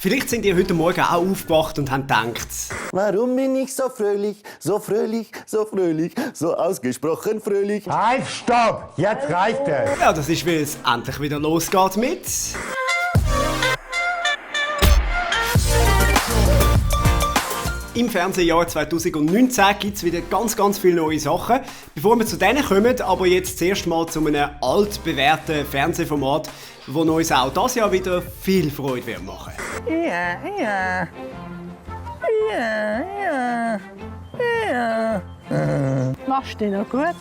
Vielleicht sind ihr heute Morgen auch aufgewacht und haben gedacht: Warum bin ich so fröhlich, so fröhlich, so fröhlich, so ausgesprochen fröhlich? Halt, stopp! Jetzt reicht es! Ja, das ist, weil es endlich wieder losgeht mit... Im Fernsehjahr 2019 gibt es wieder ganz viele neue Sachen. Bevor wir zu denen kommen, aber jetzt zuerst mal zu einem altbewährten Fernsehformat, das uns auch dieses Jahr wieder viel Freude wird machen. Machst du noch gut?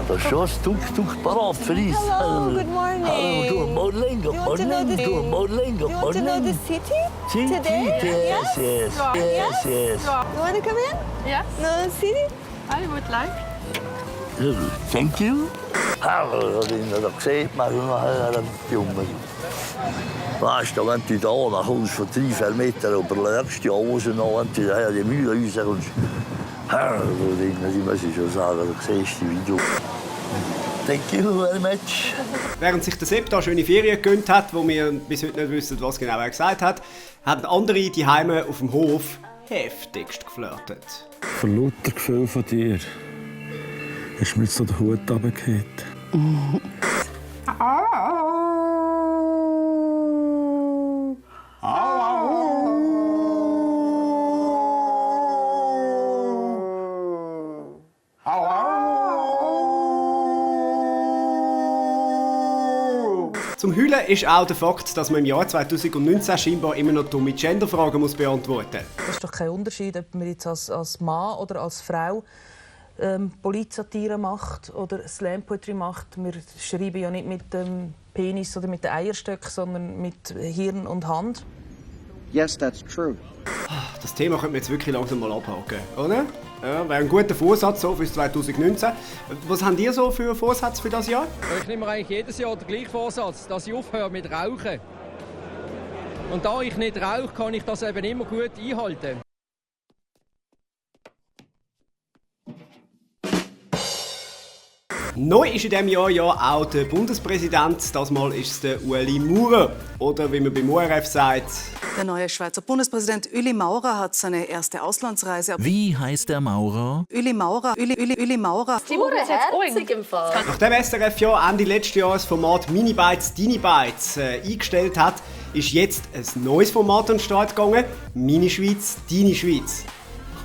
Das ist schon ein Stück parat für uns. Hello, good morning. Hallo, good morning, good morning, good morning, good You want to know the morning. city today? Yes, yes, yes, yes. You want to come in? Yes, Know the city? I would like. Thank you. Hallo, dat je dat gezegd, maar dat jongen. Weißt du, wenn du da nach uns von 3-4 Metern überlegst, die Hose noch, wenn du die Mühle rauskommst, die muss ich schon sagen, du siehst die Video. Thank you very much. Während sich der Sepp da schöne Ferien gegönnt hat, wo wir bis heute nicht wissen, was genau er gesagt hat, haben andere die Heime auf dem Hof heftigst geflirtet. Vor lauter Gefühl von dir ist mir so der Hut runtergefallen. Zum Heulen ist auch der Fakt, dass man im Jahr 2019 scheinbar immer noch dumme Genderfragen beantworten muss. Es ist doch kein Unterschied, ob man jetzt als Mann oder als Frau Polizsatire macht oder Slam-Poetry macht. Wir schreiben ja nicht mit dem Penis oder mit den Eierstöcken, sondern mit Hirn und Hand. Yes, that's true. Das Thema könnte man jetzt wirklich langsam mal abhaken, oder? Ja, wäre ein guter Vorsatz so für 2019. Was habt ihr so für Vorsätze für das Jahr? Ich nehme eigentlich jedes Jahr den gleichen Vorsatz, dass ich aufhöre mit Rauchen. Und da ich nicht rauche, kann ich das eben immer gut einhalten. Neu ist in diesem Jahr ja auch der Bundespräsident. Das Mal ist es der Ueli Maurer. Oder wie man beim ORF sagt... Der neue Schweizer Bundespräsident Ueli Maurer hat seine erste Auslandsreise. Wie heißt der Maurer? Ueli Maurer. Ueli Maurer. Nachdem SRF ja Ende letzten Jahres das Format Mini Bites, Dini Bites eingestellt hat, ist jetzt ein neues Format an den Start gegangen. Mini Schweiz, Dini Schweiz.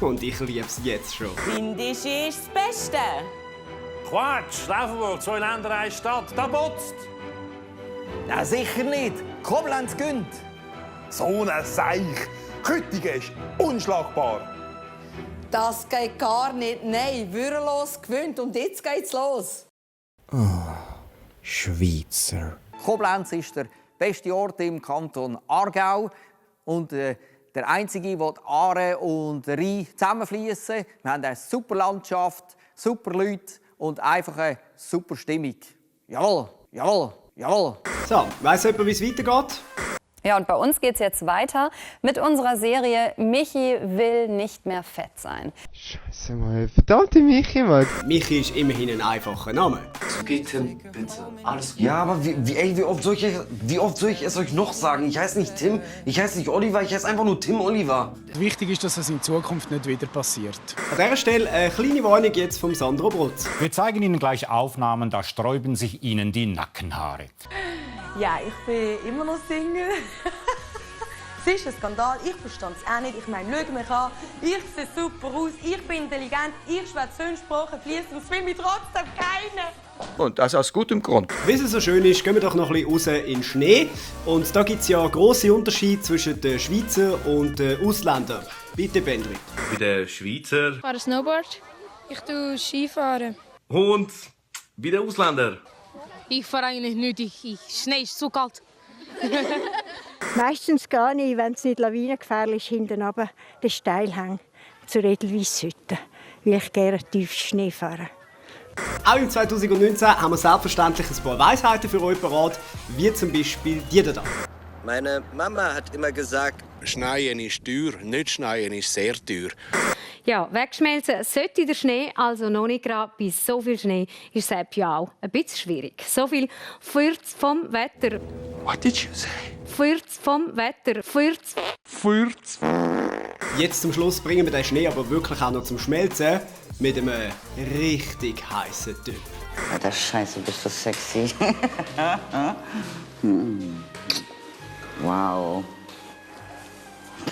Und ich liebe es jetzt schon. Windisch ist das Beste. Quatsch, Laufenburg, 2 Länder, 1 Stadt, da botzt! Ja, sicher nicht. Koblenz gönnt. So ein Seich. Küttigen ist unschlagbar. Das geht gar nicht. Nein, würdelos gewöhnt. Und jetzt geht's los. Schweizer. Koblenz ist der beste Ort im Kanton Aargau. Und der einzige, wo die Aare und der Rhein zusammenfließen. Wir haben eine super Landschaft, super Leute und einfach eine super Stimmung. Jawohl, jawohl, jawohl. So, weiss jemand, wie es weitergeht? Ja, und bei uns geht's jetzt weiter mit unserer Serie Michi will nicht mehr fett sein. Scheiße mal, verdammte Michi mal. Michi ist immerhin ein einfacher Name. So geht Tim, bitte. Alles gut. Ja, aber wie oft soll ich es euch noch sagen? Ich heiße nicht Tim, ich heiße nicht Oliver, ich heiße einfach nur Tim Oliver. Wichtig ist, dass das in Zukunft nicht wieder passiert. An dieser Stelle eine kleine Warnung jetzt vom Sandro Brutz. Wir zeigen Ihnen gleich Aufnahmen, da sträuben sich Ihnen die Nackenhaare. Ja, ich bin immer noch Single. Es ist ein Skandal, ich verstehe es auch nicht. Ich meine, schau mich an, ich sehe super aus, ich bin intelligent, ich schwätze 5 Sprachen fließend und es will mich trotzdem keiner. Und das aus gutem Grund. Wie es so schön ist, gehen wir doch noch ein bisschen raus in den Schnee. Und da gibt es ja grosse Unterschiede zwischen den Schweizer und den Ausländern. Bitte, Bendrit. Bei den Schweizer. Ich fahre Snowboard. Ich tue Skifahren. Und bei den Ausländern. Ich fahre eigentlich nicht. Schnee ist zu kalt. Meistens gar nicht, wenn es nicht lawinengefährlich ist, hinten runter den Steilhang zur Edelweisshütte, weil ich gerne tief Schnee fahre. Auch im 2019 haben wir selbstverständlich ein paar Weisheiten für euch parat, wie zum Beispiel die da. Meine Mama hat immer gesagt, Schneien ist teuer, nicht schneien ist sehr teuer. Ja, wegschmelzen sollte der Schnee, also noch nicht gerade bei so viel Schnee ist es ja auch ein bisschen schwierig. So viel Fürz vom Wetter. What did you say? Fürz vom Wetter. Fürz. Jetzt zum Schluss bringen wir den Schnee aber wirklich auch noch zum Schmelzen mit einem richtig heißen Typ. Alter Scheiße, bist du sexy. Wow.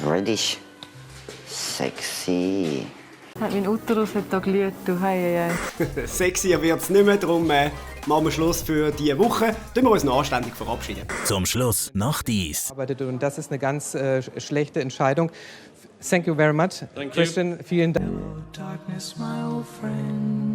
Richtig sexy. Mein Uterus hat da glüht, du hei. Sexier wird es nicht mehr, darum machen wir Schluss für diese Woche. Tun wir uns noch anständig verabschieden. Zum Schluss noch dies. Und das ist eine ganz schlechte Entscheidung. Thank you very much. Christian, vielen Dank. Darkness, my old friend.